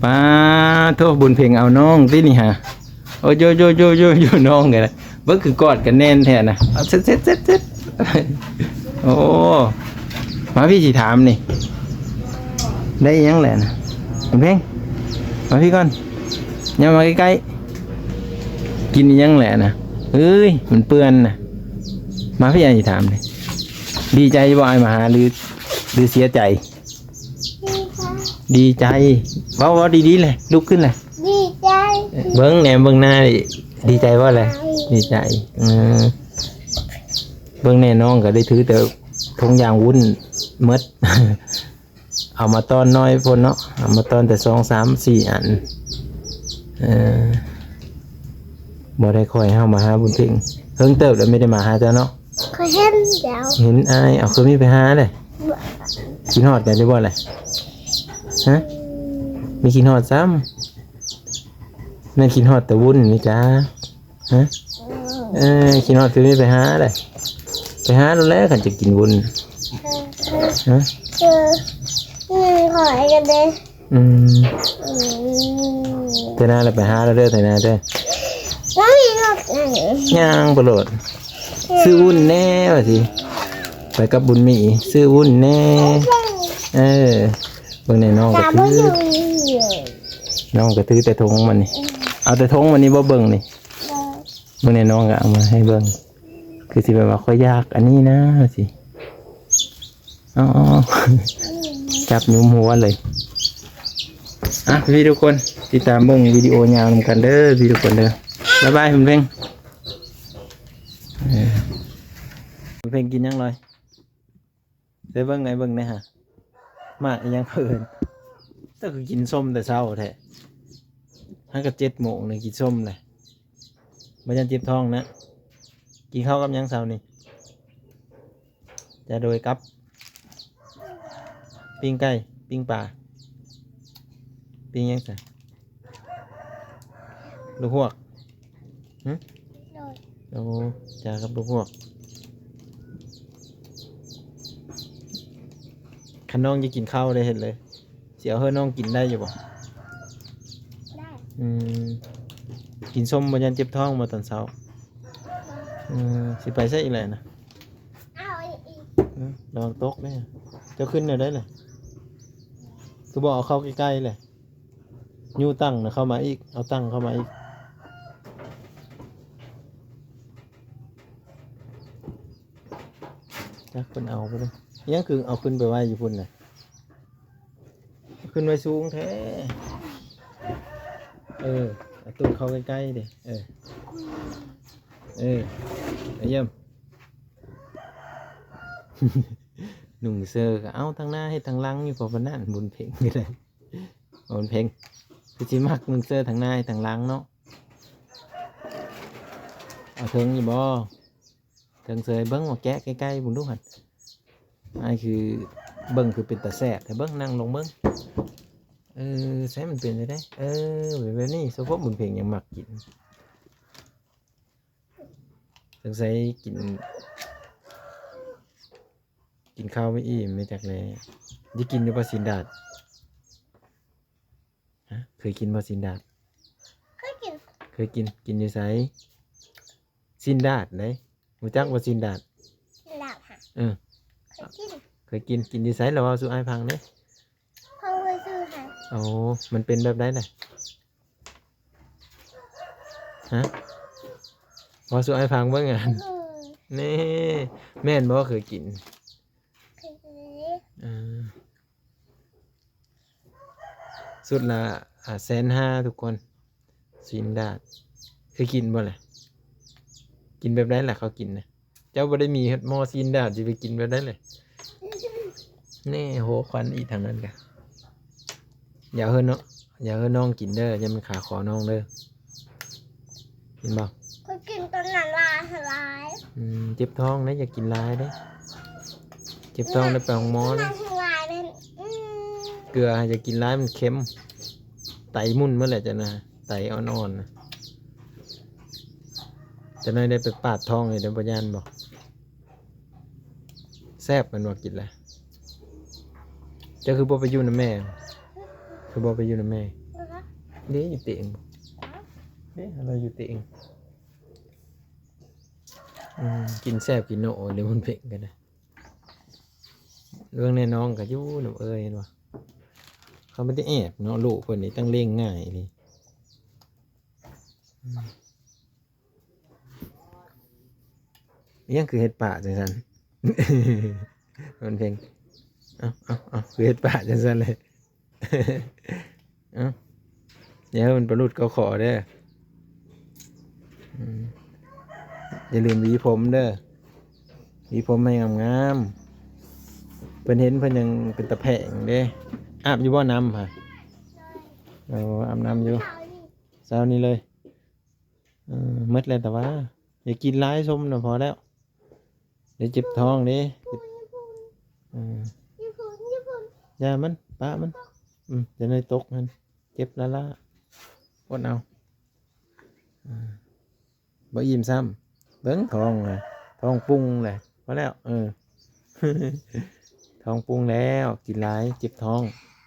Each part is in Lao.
ປາໂທ ບຸນເພັງເອົານ້ອງຕິນີ້ຫາ. ໂອ້ ໂຢໆໆໆ ນ້ອງກໍໄດ້ ເບິ່ງຄືກອດກັນແໜ້ນແທ້ນະ. ເອົາເຊັດໆໆໆ ໂອ້ ມາພີ່ຊິຖາມນີ້ ໄດ້ອີ່ຫຍັງແຫຼະນະ ບຸນເພັງ? ມາພີ່ກ່ອນ ຍ່າງມາໃກ້ໆ. ກິນອີ່ຫຍັງແຫຼະນະ? ເອີຍ ມັນເປື້ອນນະ. ມາພີ່ ອ້າຍຊິຖາມນີ້ ດີໃຈບໍ່ອ້າຍມາຫາ ຫຼື ຫຼືເສຍໃຈ? ດີໃຈ. ເວົ້າ ເວົ້າດີໆແຫຼະ ລຸກຂຶ້ນແຫຼະ. ດີໃຈ. ເບິ່ງແນມເບິ່ງໜ້າ ດີໃຈບໍ່ແຫຼະ? ດີໃຈ. ເອີ ເບິ່ງແນ່ ນ້ອງກໍໄດ້ຖືແຕ່ຖົງຢາງວຸ້ນໝົດ ເອົາມາຕອນໜ້ອຍໂພດເນາະ ເອົາມາຕອນແຕ່ສອງ ສາມ ສີ່ອັນ. ເອີ ບໍ່ໄດ້ຄ່ອຍເຮົາມາຫາບຸນເພັງ ເຫິງເຕີບແລ້ວ ໄມ່ໄດ້ມາຫາເຈົ້າເນາະ. ຂ້ອຍເຫັນແລ້ວ ເຫັນອ້າຍ ເອົາ ຄືມີໄປຫາເດ້. ບໍ່ ຄິດຮອດກັນຢູ່ບໍ່ລະ? ຮະ ມີຄິດຮອດຊ້ຳ? ແມ່ນຄິດຮອດແຕ່ວຸ້ນນີ້ຈ້າ. ຮະ ເອີ ຄິດຮອດຄືມີໄປຫາເດ້. ໄປຫາໂລດແຫຼະ ຄັນຈະກິນວຸ້ນ. ຮະ ເອີ ເອີ ຂໍໃຫ້ກັນເດ້. ອືມ ອືມ ເທື່ອໜ້າລະໄປຫາລະເດີ ເທື່ອໜ້າເດີ. ແລ້ວມີລົດອັນນີ້ ຍ່າງໄປໂລດ. ຊື້ວຸ້ນແດ່ວ່າຊິ ໄປກັບບຸນມີ ຊື້ວຸ້ນແດ່. ເອີ ເບິ່ງແນ່ ນ້ອງກໍຖື ນ້ອງກໍຖືແຕ່ຖົງມັນນີ້. ເອົາແຕ່ຖົງມັນນີ້ບໍ່ເບິ່ງນີ້. ເບິ່ງແນ່ ນ້ອງກໍເອົາມາໃຫ້ເບິ່ງ ຄືຊິແບບວ່າ ຂ້ອຍຢາກອັນນີ້ນະ ຊິ ເອົາ ເອົາ ຈັບຍຸມຫົວເລີຍ. ອ່ະ ພີ່ໆ ທຸກຄົນ ຕິດຕາມເບິ່ງວິດີໂອຍາວນຳກັນເດີ ພີ່ໆ ທຸກຄົນເດີ. ບາຍບາຍ ເພິ່ນເພັງ. ເອີ ເພິ່ນເພັງກິນຫຍັງລອຍ? ໄປເບິ່ງ ໄປເບິ່ງແດ່ຫາ ໝາກອີ່ຫຍັງເພິ່ນ. ເຈົ້າຄືກິນສົ້ມແຕ່ເຊົ້າແທ້? ຫາກະເຈັດໂມງນີ້ກິນສົ້ມແຫຼະ. ບໍ່ຢ້ານເຈັບທ້ອງນະ? ກິນເຂົ້າກັບຫຍັງເຊົ້ານີ້? ຈະໂດຍກັບ ປີ້ງໄກ່ ປີ້ງປາ ປີ້ງຫຍັງຊະ? ລູກຮວກ. ຫຶ? ໂດຍ. ໂອ້ ຈາກັບລູກຮວກ. ຄັນນ້ອງຈະກິນເຂົ້າໄດ້ເຮັດເລີຍ. ຊິເອົາໃຫ້ນ້ອງກິນໄດ້ຢູ່ບໍ່? ໄດ້. ອືມ ກິນສົ້ມບໍ່ຢ້ານເຈັບທ້ອງບໍ່ຕອນເຊົ້າ? ເອີ ຊິໄປໃສອີກແຫຼະນະ? ເອົາອີກ. ເອີ ລະວັງຕົກເດີ. ເຈົ້າຂຶ້ນແນວໃດລະ? ຄືບໍ່ເອົາເຂົ້າໃກ້ໆແຫຼະ? ຍູ້ຕັ່ງນະເຂົ້າມາອີກ ເອົາຕັ່ງເຂົ້າມາອີກ. ຈັກເພິ່ນເອົາໄປເລີຍ. ຍັງຄືເອົາຂຶ້ນໄປໄວ້ຢູ່ພຸ້ນນະ. ຂຶ້ນໄວ້ສູງແທ້. ເອີ ເອົາຕູ້ເຂົ້າໃກ້ໆເດ. ເອີ ເອີ ອາຢ້ຽມ. ນຸ່ງເສື້ອກໍເອົາທາງໜ້າເຮັດທາງຫຼັງຢູ່ ເພາະປານນັ້ນ ບຸນເພັງກໍໄດ້. ໂອ້ ບຸນເພັງ ຄືຊິມັກນຸ່ງເສື້ອທາງໜ້າເຮັດທາງຫຼັງເນາະ. ເອົາເທິງຢູ່ບໍ່? ເທິງເສີຍ ເບິ່ງວ່າແກະໃກ້ໆເບິ່ງດູຫັ້ນ. ອ້າຍຄືເບິ່ງຄືເປັນຕາແຊບແທ້. ເບິ່ງ ນັ່ງລົງເບິ່ງ. ເອີ ໃສ່ມັນເປັນຈັ່ງໃດ? ເອີ ເປັນແບບນີ້. ສະເພາະບຸນເພັງຍັງມັກກິນ. ສົງໄສກິນ ກິນເຂົ້າບໍ່ອີ່ມແມ່ນຈັກແລ. ໄດ້ກິນຢູ່ບໍ່ ຊີ້ນດາດ? ຮະ ເຄີຍກິນບໍ່ ຊີ້ນດາດ? ເຄີຍກິນ. ເຄີຍກິນ. ກິນຢູ່ໃສ? ຊີ້ນດາດເດ້. ຮູ້ຈັກບໍ່ ຊີ້ນດາດ? ຊີ້ນດາດຫະ? ເອີ ເຄີຍກິນ. ເຄີຍກິນ. ກິນຢູ່ໃສລະ ເວົ້າສູ່ອ້າຍຟັງເດ້. ເຂົາເຄີຍຊື້ໃຫ້. ໂອ້ ມັນເປັນແບບໃດລະ? ຮະ ເວົ້າສູ່ອ້າຍຟັງເບິ່ງ. ອັນ ເອີ ນີ້ ແມ່ນບໍ່ ເຄີຍກິນ? ເຄີຍ. ເອີ ຊຸດລະ ອ່າ ແສນຫ້າ ທຸກຄົນ. ຊີ້ນດາດ ເຄີຍກິນບໍ່ລະ? ກິນແບບໃດລະ ເຂົາກິນນະ? ເຈົ້າບໍ່ໄດ້ມີຮອດໝໍ້ຊີ້ນດາດ ຊິໄປກິນແບບໃດລະ? ແນ່ ໂຫ ຄວັນອີກທາງນັ້ນກະ. ຢ່າເຮີນ້ອງ ຢ່າເຮີນ້ອງກິນເດີ ຢ່າມັນຄາຄໍນ້ອງເດີ. ກິນບໍ່? ຂ້ອຍກິນຕອນນັ້ນຫຼາຍ ຫຼາຍ. ອືມ ເຈັບທ້ອງເດ້ ຢ່າກິນຫຼາຍເດ້. ເຈັບທ້ອງໄດ້ໄປໂຮງໝໍເດ້. ຫຼາຍແມ່ນ ອືມ ເກືອ ຢ່າກິນຫຼາຍ ມັນເຄັມ. ໄຕໝຸ່ນໝົດແຫຼະ ຈັ່ງນະ ໄຕອ່ອນໆນະ. ຈັກໜ້ອຍໄດ້ໄປປາດທ້ອງອີກເດ້ ບໍ່ຢ້ານບໍ່? ແຊບແມ່ນບໍ່ ກິນລະ? ເຈົ້າຄືບໍ່ໄປຢູ່ນຳແມ່? ຄືບໍ່ໄປຢູ່ນຳແມ່? ເດ້ ຢູ່ເຕີງ ເດ້ ລາວຢູ່ເຕີງ. ອືມ ກິນແຊບກິນໂນ ເດ້ ບຸນເພັງກໍໄດ້. ເບິ່ງແນ່ ນ້ອງກໍຢູ່ນຳເອື້ອຍ ເຫັນບໍ່? ເຂົາບໍ່ໄດ້ແອບເນາະ ລູກເພິ່ນນີ້ ຕັ້ງເລັງງ່າຍອີ່ຫຼີ. ອືມ ອີຫຍັງຄືເຮັດປາກຈັ່ງຊັ້ນ ມັນເພງ? ເອົ້າ ເອົ້າ ເອົ້າ ຄືເຮັດປາກຈັ່ງຊັ້ນເລີຍ? ເອົ້າ ຢ່າໃຫ້ມັນປະຫຼຸດເຂົ້າຄໍເດີ. ອືມ ຢ່າລືມຫວີຜົມເດີ ຫວີຜົມໃຫ້ງາມໆ. ເພິ່ນເຫັນເພິ່ນຍັງເປັນຕາແພງເດ້. ອາບຢູ່ບໍ່ນ້ຳຫະ? ໂອ້ ອາບນ້ຳຢູ່ ເຊົ້ານີ້ເລີຍ. ເອີ ໝົດແລ້ວ ແຕ່ວ່າຢ່າກິນຫຼາຍ ຊົມນະ ພໍແລ້ວ ດຽວເຈັບທ້ອງເດ້. ເອີ ຢ່າມັນ ປະມັນ ອືມ ຢ່າໃຫ້ຕົກຫັ້ນ ເຈັບລ້າໆ ອົດເອົາ. ເອີ ບໍ່ອີ່ມຊ້ຳ ເບິ່ງທ້ອງນະ ທ້ອງປຸງແຫຼະ ພໍແລ້ວ. ເອີ ທ້ອງປຸງແລ້ວ ກິນຫຼາຍ ເຈັບທ້ອງ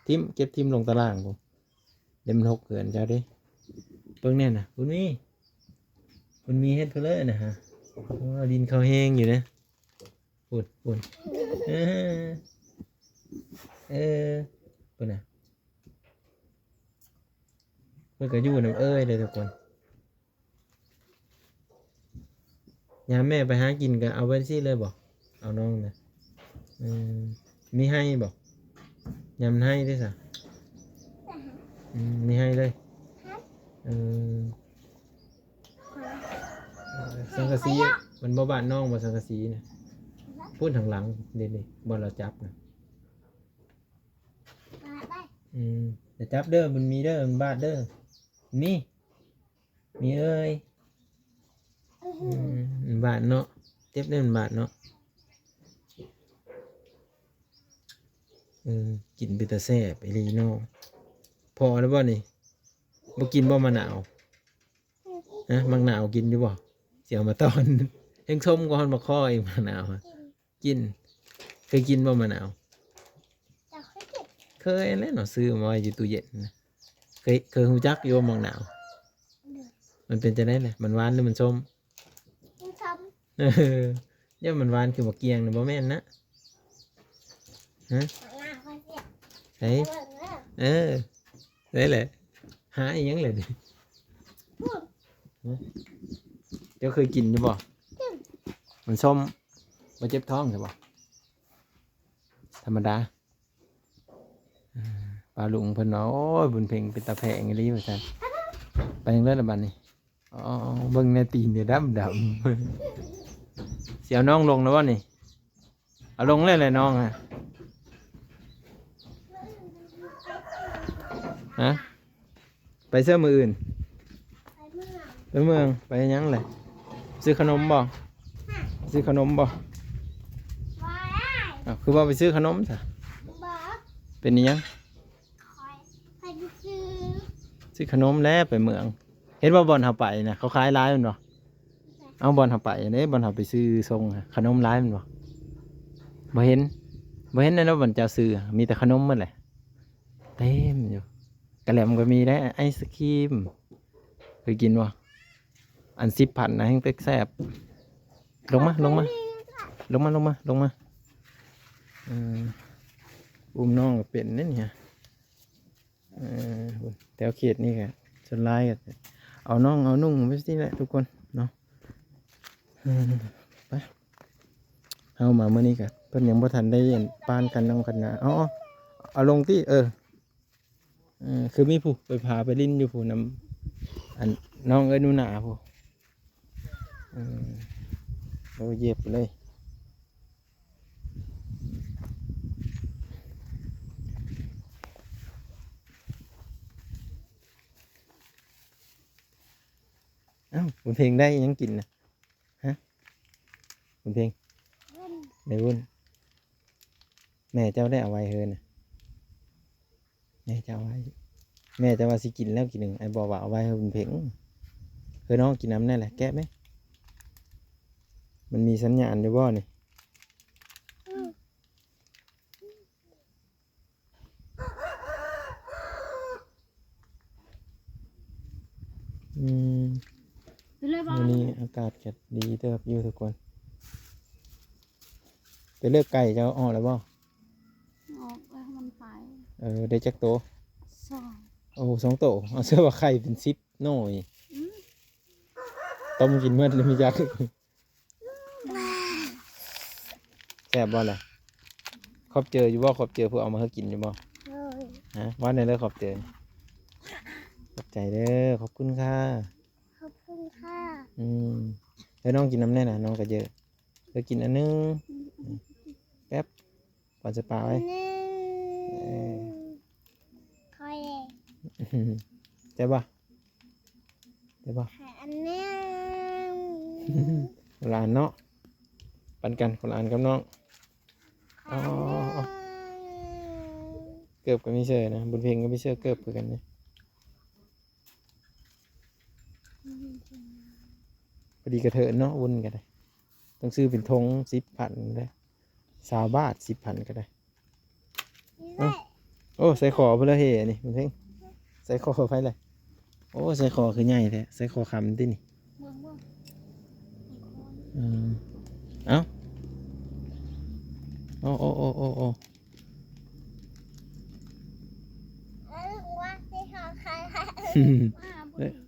ຖິ້ມ ເກັບຖິ້ມລົງຕາລ່າງພຸ້ນ. ເດ້ ມັນຫົກເຮືອນເຈົ້າເດ້. ເບິ່ງແນ່ນະ ບຸນມີ ບຸນມີເຮັດເພີ້ນເລີຍນະຮະ. ໂອ້ ດິນເຂົ້າແຮງຢູ່ເດ້. ພຸ້ນ ພຸ້ນ ເອີ ເອີ ພຸ້ນນະ ເພິ່ນກໍຢູ່ນຳເອື້ອຍເດ້ທຸກຄົນ. ຍາມແມ່ໄປຫາກິນກໍເອົາໄວ້ຊີ້ເລີຍບໍ? ເອົານ້ອງນະ. ເອີ ມີໄຮ່ບໍ? ຍາມໄຮ່ເດ້ຊະ. ອືມ ມີໄຮ່ເລີຍ. ເອີ ສັງກະສີ ມັນບໍ່ບາດນ້ອງບໍ່ ສັງກະສີນະ? ພຸ້ນທາງຫຼັງເດ້ ນີ້ ບ່ອນລາວຈັບນະ. ອືມ ຢ່າຈັບເດີ ມັນມີເດີ ມັນບາດເດີ ມີ ມີເອີຍ. ອືມ ມັນບາດເນາະ ເຈັບເດ້ ມັນບາດເນາະ. ເອີ ກິນເປັນຕາແຊບອີ່ຫຼີເນາະ. ພໍແລ້ວບໍ່ນີ້? ບໍ່ກິນບໍ່ໝາກໜາວ? ຮະ ໝາກໜາວກິນຢູ່ບໍ່? ຊິເອົາມາຕ້ອນ. ແຮງຊົມກວ່າຮອດໝາກຄໍອີກ ໝາກໜາວ. ກິນ ເຄີຍກິນບໍ່ໝາກໜາວ? ເຈົ້າເຄີຍກິນ? ເຄີຍແຫຼະເນາະ ຊື້ມາໄວ້ຢູ່ຕູ້ເຢັນນະ. ເຄີຍ ເຄີຍຮູ້ຈັກຢູ່ບໍ່ໝາກໜາວ? ໂດຍ. ມັນເປັນຈັ່ງໃດແຫຼະ? ມັນຫວານຫຼືມັນສົ້ມ? ມັນສົ້ມ. ເອີ ຢ້ານມັນຫວານຄືໝາກກ້ຽງນະ ບໍ່ແມ່ນນະ? ຮະ? ໝາກໜາວເຂົາຊິ ໃສ? ເບິ່ງເດີ. ເອີ ໄດ້ແຫຼະ ຫາອີ່ຫຍັງແຫຼະນີ້? ພຸ້ນ. ຮະ? ເຈົ້າເຄີຍກິນຢູ່ບໍ່? ກິນ. ມັນສົ້ມ. ບໍ່ເຈັບທ້ອງໃຊ່ບໍ່? ທຳມະດາ. ເອີ ປ້າລຸງເພິ່ນວ່າ ໂອ້ຍ ບຸນເພັງເປັນຕາແພງອີ່ຫຼີວ່າຊັ້ນ. ໄປທາງໃດລະບັດນີ້? ອໍ ເບິ່ງແນ່ ຕີນນີ້ດຳໆ. ຊິເອົານ້ອງລົງແລ້ວບໍ່ນີ້? ເອົາລົງແລ້ວແຫຼະນ້ອງ ຮະ ຮະ? ໄປໃສມື້ອື່ນ? ໄປເມືອງ. ໄປເມືອງ ໄປເຮັດຫຍັງແຫຼະ? ຊື້ຂະໜົມບໍ່? ຮະ? ຊື້ຂະໜົມບໍ່? ບໍ່ໄດ້. ອ້າວ ຄືວ່າໄປຊື້ຂະໜົມຊະ? ບໍ່. ເປັນອີ່ຫຍັງ? ຂ້ອຍ ຂ້ອຍໄປຊື້ ຊື້ຂະໜົມແຫຼະ ໄປເມືອງ. ເຫັນບໍ່ ບ່ອນເຮົາໄປນະ ເຂົາຂາຍຫຼາຍແມ່ນບໍ່? ເອົາ ບ່ອນເຮົາໄປເດ້ ບ່ອນເຮົາໄປຊື້ສົ່ງ ຂະໜົມຫຼາຍແມ່ນບໍ່? ບໍ່ເຫັນ ບໍ່ເຫັນແນ່ເນາະ ບ່ອນເຈົ້າຊື້ ມີແຕ່ຂະໜົມໝົດແຫຼະ ເຕັມຢູ່. ກະແລັມກໍມີໄດ໋ ໄອສະຄຣີມ ເຄີຍກິນບໍ່? ອັນສິບພັນນະ ແຮ່ງແຊບ. ລົງມາ ລົງມາ ລົງມາ ລົງມາ ລົງມາ. ເອີ ອຸ້ມນ້ອງກໍເປັນເດ້ນີ້. ເອີ ແຖວເຂດນີ້ກໍສ່ວນຫຼາຍກໍເອົານ້ອງເອົານຸ່ງໄປຊີ້ແຫຼະທຸກຄົນເນາະ. ເອີ ໄປ ເຮົາມາມື້ນີ້ກໍເພິ່ນຍັງບໍ່ທັນໄດ້ອັນປານຄັນນ້ອງຄັນນາ. ເອົາ ເອົາ ເອົາລົງຕິ. ເອີ ເອີ ຄືມີຜູ້ໄປພາໄປຫຼິ້ນຢູ່ຜູ້ນຳ ອັນ ນ້ອງເອີຍ ໜູນາຜູ້. ເອີ ໂອ້ ເຢັບເລີຍ. ອ້າວ ບຸນເພັງໄດ້ຫຍັງກິນນະ? ຮະ ບຸນເພັງ ໄດ້ວຸ້ນ ແມ່ເຈົ້າໄດ້ເອົາໄວ້ເຮີນະ. ແມ່ເຈົ້າໄວ້ ແມ່ເຈົ້າວ່າຊິກິນແລ້ວກິນໜຶ່ງ ອ້າຍບອກວ່າເອົາໄວ້ໃຫ້ບຸນເພັງ ເຮີນ້ອງກິນນຳແນ່ແຫຼະ. ແກະແມະ ມັນມີສັນຍານຢູ່ບໍ່ນີ້? ອືມ. ອືມ ຢູ່ເລີຍບໍ່? ມື້ນີ້ອາກາດກໍດີເຕີບຢູ່ທຸກຄົນ. ໄປເລີກໄກ່ເຈົ້າອອກແລ້ວບໍ່? ອອກແລ້ວ ມັນໄປ. ເອີ ໄດ້ຈັກໂຕ? ສອງ. ໂອ້ ສອງໂຕ. ເອົາ ເຊື່ອວ່າໄຂ່ເປັນສິບໜ່ວຍ. ອືມ ຕົ້ມກິນໝົດແລ້ວມີຈັກ. ແຊບບໍ່ລະ? ຂອບໃຈຢູ່ບໍ່? ຂອບໃຈຜູ້ເອົາມາໃຫ້ກິນຢູ່ບໍ່? ໂດຍ. ຮະ? ວ່າແນວໃດຂອບໃຈ? ຂອບໃຈເດີ. ຂອບຄຸນຄ່ະ. ຂອບຄຸນຄ່ະ. ອືມ ໃຫ້ນ້ອງກິນນຳແດ່ນະ. ນ້ອງກະເຢີ ເດີ ກິນອັນໜຶ່ງ. ອືມ ແປັບ. ກ່ອນຈະປາໄວ້ ໜຶ່ງ ເອີ ຄ່ອຍ ແຊບບໍ່? ແຊບບໍ່? ໃຫ້ອັນໜຶ່ງ ຄົນລະອັນເນາະ ປັນກັນຄົນລະອັນກັບນ້ອງ. ຂໍອັນໜຶ່ງ ເກີບກໍມີເສື້ອນະ ບຸນເພັງກໍມີເສື້ອເກີບຄືກັນນີ້. ພໍດີກະເທີນເນາະ ວຸ່ນກໍໄດ້ ຕ້ອງຊື້ເປັນຖົງສິບພັນເດ້ ຊາວບາດ ສິບພັນກໍໄດ້. ເອົ້າ ໂອ້ ໃສ່ຄໍເພິ່ນລະເຮອັນນີ້ ເພິ່ນເພັງ ໃສ່ຄໍໃຜລະ? ໂອ້ ໃສ່ຄໍຄືໃຫຍ່ແທ້ ໃສ່ຄໍຄຳຕິນີ້. ເບິ່ງ ເບິ່ງ ອືມ ເອົ້າ ໂອ້ ໂອ້ ໂອ້ ໂອ້ ໂອ້ ເອີ ວ່າຊິເອົາໄຂ່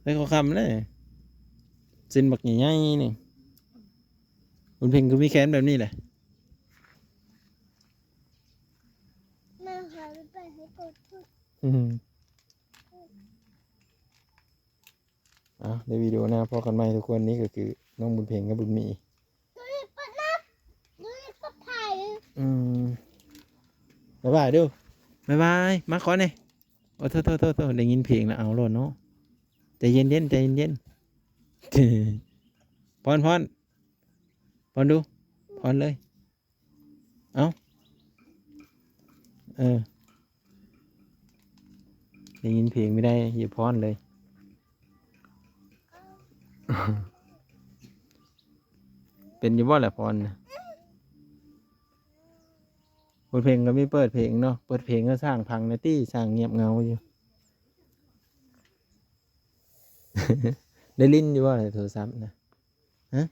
ໄດ້ຂໍຄຳເລີຍ ເສັ້ນບັກໃຫຍ່ໆ ນີ້. ບຸນເພັງຄືມີແຂນແບບນີ້ແຫຼະ ແມ່ ຂໍໄປໃຫ້ກົດ ອືມ. ອ່າ ໃນວິດີໂອໜ້າພໍ້ກັນໃໝ່ທຸກຄົນ. ນີ້ກໍຄືນ້ອງບຸນເພັງກັບບຸນມີ. ອືມ ບາຍບາຍດູ ບາຍບາຍ. ມາຂໍແດ່. ໂອ້ ໂທ້ໆໆໆ ໄດ້ຍິນເພງແລ້ວເອົາໂລດເນາະ. ໃຈເຢັນໆ ໃຈເຢັນໆ. ພອນ ພອນ ພອນດູ ພອນເລີຍ. ເອົ້າ ເອີ ໄດ້ຍິນເພງບໍ່ໄດ້ ຢ່າພອນເລີຍ. ເປັນຢູ່ບໍ່ລະພອນນະ? ບົດເພງກໍມີເປີດເພງເນາະ ເປີດເພງກໍສ້າງພັງນະຕິ ສ້າງງຽບເຫງົາຢູ່. ໄດ້ຫຼິ້ນຢູ່ບໍ່ໂທລະສັບນະ? ຮະ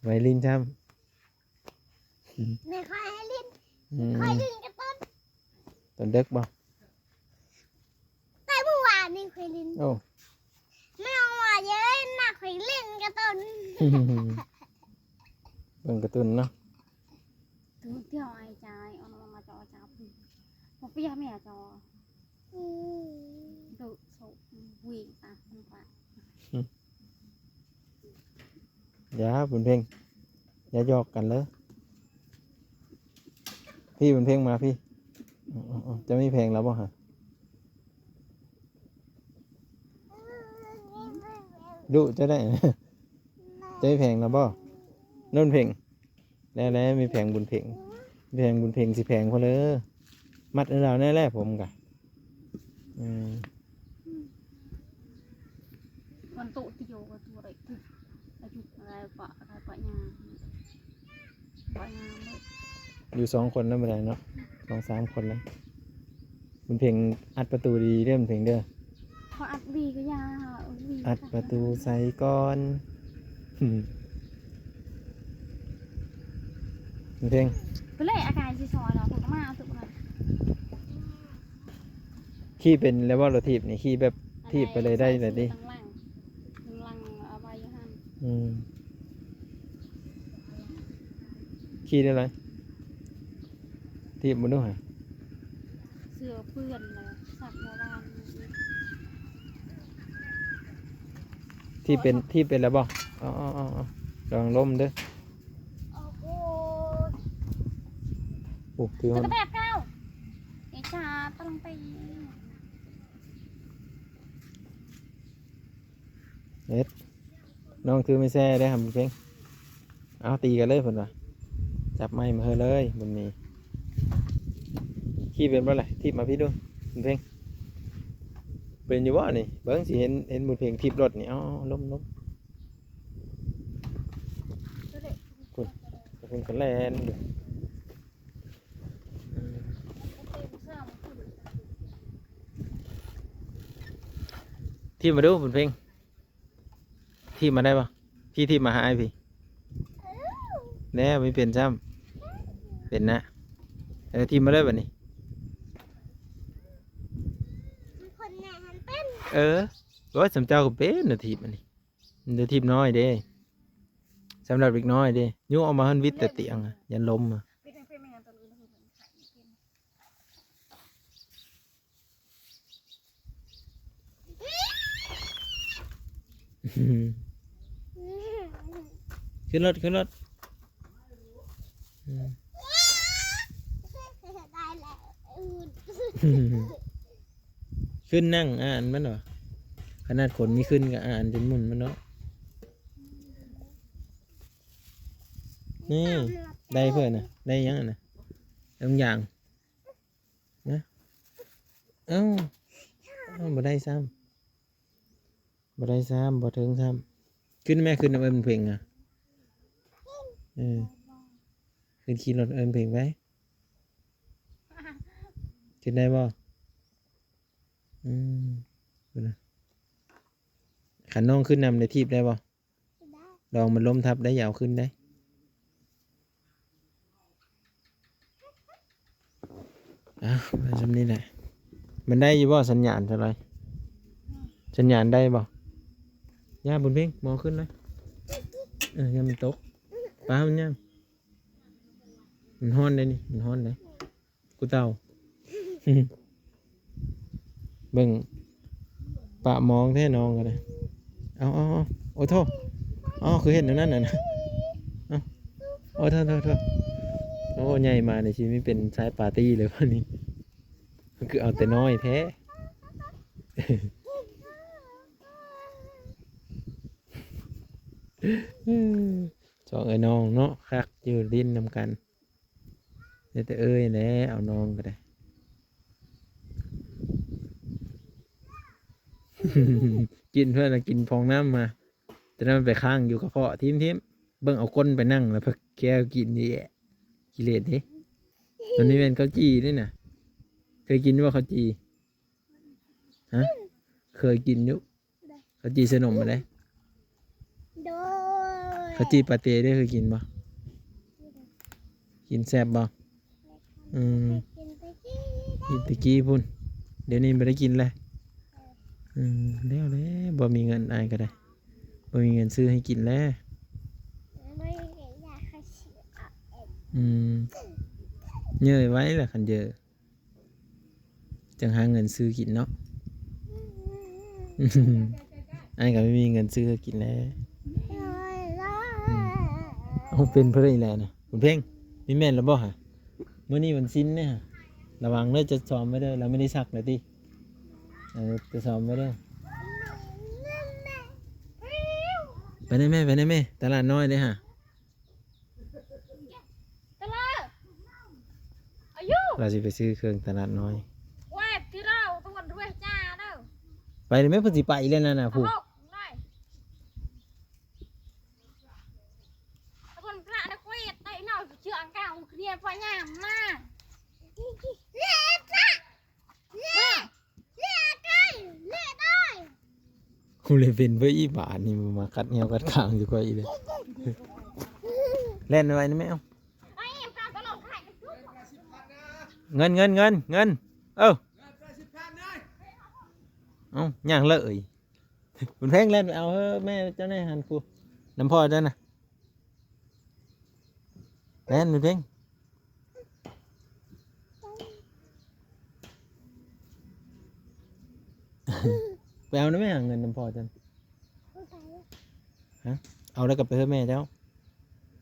ໄວ້ຫຼິ້ນຊ້ຳ. ແມ່ຂ້ອຍໃຫ້ຫຼິ້ນ ອືມ ຂ້ອຍຫຼິ້ນກາຕູນ ຕອນເດິກບໍ່? ແຕ່ມື້ວານນີ້ຂ້ອຍຫຼິ້ນ. ໂອ້ ແມ່ວ່າເຢັນນະ ຂ້ອຍຫຼິ້ນກາຕູນ ເບິ່ງກາຕູນເນາະ. ຢ່າ ບຸນເພັງ ຢ່າຫຍອກກັນເລີຍ. ພີ່ບຸນເພັງມາພີ່. ເຈົ້າມີແຜງແລ້ວບໍ່ຫະ? ດຸເຈົ້າໄດ້ ເຈົ້າມີແຜງແລ້ວບໍ່? ໂນ້ນເພັງ ແລ້ວໆ ມີແຜງບຸນເພັງ ແຜງບຸນເພັງຊິແພງພໍເລີຍ. ມັດໃຫ້ລາວແນ່ແຫຼະຜົມກະ. ອືມ ມັນໂຕດຽວກໍຕົວໄດ້ ອາຍຸອະໄລປະ ອະໄລປະຍາ ປະຍາເລີຍ. ຢູ່ສອງຄົນນຳບໍ່ໄດ້ເນາະ ສອງສາມຄົນນະ. ບຸນເພັງອັດປະຕູດີເດີ ບຸນເພັງເດີ. ເຂົາອັດຫວີກໍຢ່າ ຫວີ ອັດປະຕູໃສ່ກ່ອນ. ເພງ ເພິ່ນເລີຍອາການຊິຊອຍເນາະ ເພິ່ນກໍມາເອົາຕົວນັ້ນ. ຂີ່ເປັນແລ້ວບໍ່ ລົດຖີບນີ້? ຂີ່ແບບຖີບໄປເລີຍໄດ້ແລ້ວຕິ? ຫຼັງ ຫຼັງເອົາໄວ້ຢູ່ຫັ້ນ. ອືມ ຂີ່ໄດ້ຫຼາຍ ຖີບບໍ່ດູຫະ. ເສື້ອເປື້ອນແລ້ວ ຊັກເມື່ອວານນີ້ອີກ. ທີ່ເປັນ ທີ່ເປັນແລ້ວບໍ່? ເອົາໆໆໆ ລະວັງລົ້ມເດີ. ໂອ້ໂຫ ໂອ້ ຖື ແບບເກົ່າ ເອຈາຕະລັງໄປ. ເຮັດ ນ້ອງຖືໄມ້ແຊເດ້ຫຳເພັງ. ເອົາ ຕີກັນເລີຍເພິ່ນວ່າ ຈັບໄມ້ມາເຮີເລີຍ ບຸນມີ. ຂີ່ເປັນບໍ່ລະ? ຖີບມາພີ້ດູບຸນເພັງ. ເປັນຢູ່ບໍ່ນີ້? ເບິ່ງຊິເຫັນ ເຫັນບຸນເພັງຖີບລົດນີ້. ເອົາ ລົ້ມໆ ພຸ້ນ ພຸ້ນກໍແລ່ນຢູ່. ອືມ ຖີບມາດູບຸນເພັງ. ຖີບມາໄດ້ບໍ່? ພີ່ຖີບມາຫາອ້າຍພີ້. ແນ່ ບໍ່ເປັນຊ້ຳ. ເປັນນະ. ເອີ ຖີບມາເລີຍບາດນີ້. ຄົນໃຫຍ່ຫັ້ນເປັນ. ເອີ ໂອ້ຍ ສ່ຳເຈົ້າກໍເປັນນະ ຖີບອັນນີ້. ມັນຈະຖີບນ້ອຍເດ້ ສຳລັບເດັກນ້ອຍເດ້. ຍຸກອອກມາຫັ້ນ ວິດແຕ່ຕຽງ ຢ້ານລົ້ມ. ຂຶ້ນລົດ ຂຶ້ນລົດ. ອືມ ຂຶ້ນນັ່ງອ່ານມັນຫວາ? ຂະໜາດຄົນມີຂຶ້ນກໍອ່ານຈົນໝຸ່ນມັນເນາະ. ນີ້ ໄດ້ເພິ່ນນະ ໄດ້ຫຍັງຫັ້ນນະ? ໄດ້ບາງຢ່າງນະ. ເອົ້າ ເອົ້າ ບໍ່ໄດ້ຊ້ຳ ບໍ່ໄດ້ຊ້ຳ ບໍ່ເຖິງຊ້ຳ. ຂຶ້ນແມ່ ຂຶ້ນນຳເອີ້ນເພັງອະ. ເອີ ຂຶ້ນຂີ່ລົດເອີ້ນເພັງໄປ. ຂຶ້ນໄດ້ບໍ່? ອືມ ພຸ້ນນະ. ຄັນນ້ອງຂຶ້ນນຳໄດ້ ຖີບໄດ້ບໍ່? ລອງມັນລົ້ມທັບໄດ້ ຢ່າເອົາຂຶ້ນໄດ້. ອ້າວ ໄດ້ຊ່ຳນີ້ແຫຼະ. ມັນໄດ້ຢູ່ບໍ່ ສັນຍານເທົ່າໃດ? ສັນຍານໄດ້ບໍ່? ຢ່າ ບຸນເພັງ ບໍ່ເອົາຂຶ້ນເລີຍ. ເອີ ຢ່າມັນຕົກ. ປາມັນຍ່າງ. ມັນຮ້ອນເດ້ນີ້ ມັນຮ້ອນເດ້. ກູເຕົ່າ ເບິ່ງປະມອງແທ້ນ້ອງກໍໄດ້. ເອົາ ເອົາ ເອົາ ໂອ້ໂທ້ ເອົາ ຄືເຮັດແນວນັ້ນນະ. ເອົາ ໂອ້ ໂທ້ ໂທ້ ໂທ້. ໂອ້ ໃຫຍ່ມານີ້ຊິມີເປັນສາຍປາຕີ້ເລີຍບາດນີ້. ມັນຄືເອົາແຕ່ນ້ອຍແທ້. ສອງເອື້ອຍນ້ອງເນາະ ຄັກຢູ່ຫຼິ້ນນຳກັນ. ເຮັດແຕ່ເອີຍແຫຼະ ເອົານ້ອງກໍໄດ້. ກິນເພິ່ນລະກິນຟອງນ້ຳມາ ແຕ່ນັ້ນໄປຄ້າງຢູ່ກະເພາະ ທີມໆ ເບິ່ງເອົາກົ້ນໄປນັ່ງ ແລ້ວເພິ່ນແກະກິນນີ້ແອະ ກິເລດເດ້. ມັນນີ້ແມ່ນເຂົ້າຈີ່ນີ້ນະ ເຄີຍກິນບໍ່ເຂົ້າຈີ່? ຮະ ເຄີຍກິນຢູ່. ເຂົ້າຈີ່ໃສ່ນົມມາເດ້. ໂດຍ ເຂົ້າຈີ່ປາເຕເດ້ ເຄີຍກິນບໍ່? ກິນແຊບບໍ່? ອືມ ກິນແຕ່ກີ້ພຸ້ນ ດຽວນີ້ບໍ່ໄດ້ກິນແລ້ວ. ອືມ ແລ້ວແຫຼະ ບໍ່ມີເງິນ ອ້າຍກໍໄດ້ ບໍ່ມີເງິນຊື້ໃຫ້ກິນແລ້ວ. ອືມ ເຍີ້ໄວ້ລະ ຄັນເຍີ້ ຈັ່ງຫາເງິນຊື້ກິນເນາະ. ອ້າຍກໍບໍ່ມີເງິນຊື້ໃຫ້ກິນແລ້ວ. ອືມ ເອົາ ເປັນເພິ່ນອີກແລ້ວນະ ບຸນເພັງ. ນີ້ແມ່ນແລ້ວບໍ່ຫະ? ມື້ນີ້ວັນສິນເດ້ຫະ ລະວັງເດີ ຈະຊ້ອມໄວ້ເດີ. ລາວໄມ່ໄດ້ຊັກແລ້ວຕິ? ເອີ ຈະຊ້ອມໄວ້ເດີ. ໄປນະແມ່ ໄປນະແມ່ ຕະຫຼາດນ້ອຍເດ້ຫະ. ຕະຫຼາດ ອາຍຸ ລາວຊິໄປຊື້ເຄື່ອງຕະຫຼາດນ້ອຍ. ເວັດ ທີ່ເຮົາຕະວັນດ້ວຍຈ້າເດີ. ໄປເລີຍແມ່ ເພິ່ນຊິໄປແລ້ວນັ້ນນະ ຜູ້ ຕະວັນພະນະເວດໄດ້ເນາະ ເຊື່ອອັງກາວເຄຍພະຍາມມາ. ກູເລີຍເປັນເວີອີບາດນີ້ ມາກັດແນວກັດຄາງຢູ່ຂ້ອຍອີກເລີຍ. ແລ່ນໄວນະແມ່. ເງິນ ເງິນ ເງິນ ເງິນ. ເອີ ເອົ້າ ຍ່າງເລີຍ. ບຸນເພັງ ແລ່ນໄປເອົາເຮີແມ່ເຈົ້າແດ່ຫັ້ນ ຜູ້ນຳພໍ່ເຈົ້ານະ. ແມ່ນ ແມ່ນເພັງ ໄປເອົານຳແມ່ ເງິນນຳພໍ່ເຈົ້າ. ຮະ ເອົາແລ້ວກໍໄປເຮີແມ່ເຈົ້າ.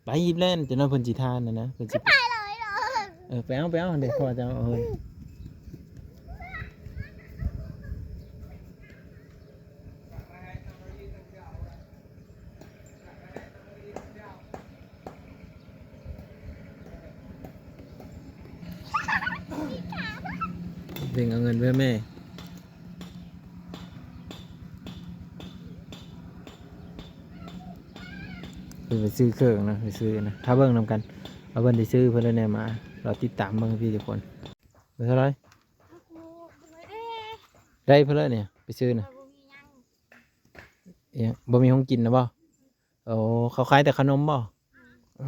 ໄປອີບແລ່ນ ຈະນອນເພິ່ນຊິທານນະນະ ເພິ່ນຊິ ໄປເລີຍເນາະ. ເອີ ໄປເອົາ ໄປເອົາ ເດ ພໍ່ເຈົ້າເອົາ. ເພັງເອົາເງິນໄວ້ແມ່ ເພິ່ນໄປຊື້ເຄື່ອງນະ ໄປຊື້ນະ ຖ້າເບິ່ງນຳກັນວ່າເພິ່ນຊິຊື້ເພິ່ນແນວໃດມາ ລໍຕິດຕາມເບິ່ງພີ່ທຸກຄົນ. ໄດ້ເທົ່າໃດ? ໄດ້ເພິ່ນແລ້ວນີ້ ໄປຊື້ນະ. ບໍ່ມີຫຍັງ. ອີ່ຫຍັງ ບໍ່ມີຂອງກິນນະບໍ່? ໂອ້ ເຂົາຂາຍແຕ່ຂະໜົມບໍ່? ເອີ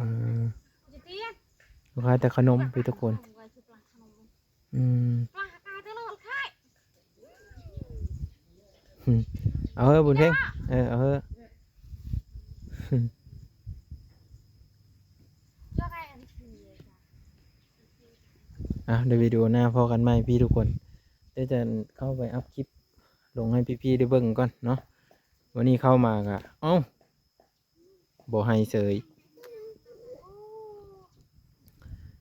ເຂົາຂາຍແຕ່ຂະໜົມພີ່ທຸກຄົນ. ອືມ ເອົາເຮີ ບຸນເພັງ ເອີ ເອົາເຮີ. ອ່ະ ດຽວວິດີໂອໜ້າພໍ້ກັນໃໝ່ພີ່ທຸກຄົນ. ດຽວຈະເຂົ້າໄປອັບຄລິບລົງໃຫ້ພີ່ໆໄດ້ເບິ່ງກ່ອນເນາະ. ມື້ນີ້ເຂົ້າມາກະ ເອົ້າ ບໍ່ໃຫ້ເສີຍ.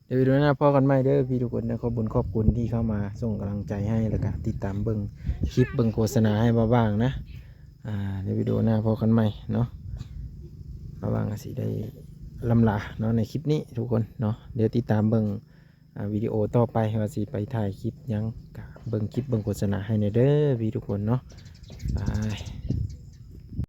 ດຽວວິດີໂອໜ້າພໍ້ກັນໃໝ່ເດີພີ່ທຸກຄົນເດີ. ຂອບບຸນຂອບຄຸນທີ່ເຂົ້າມາສົ່ງກຳລັງໃຈໃຫ້ ແລ້ວກະຕິດຕາມເບິ່ງຄລິບເບິ່ງໂຄສະນາໃຫ້ບ່າວຫວ່າງນະ. ອ່າ ດຽວວິດີໂອໜ້າພໍ້ກັນໃໝ່ເນາະ. ບ່າວຫວ່າງກະຊິໄດ້ລ່ຳລາເນາະໃນຄລິບນີ້ທຸກຄົນເນາະ. ດຽວຕິດຕາມເບິ່ງ ອ່າ ວິດີໂອຕໍ່ໄປວ່າຊິໄປຖ່າຍຄລິບຫຍັງ ກະເບິ່ງຄລິບເບິ່ງໂຄສະນາໃຫ້ແດ່ເດີພີ່ທຸກຄົນເນາະ. ບາຍ.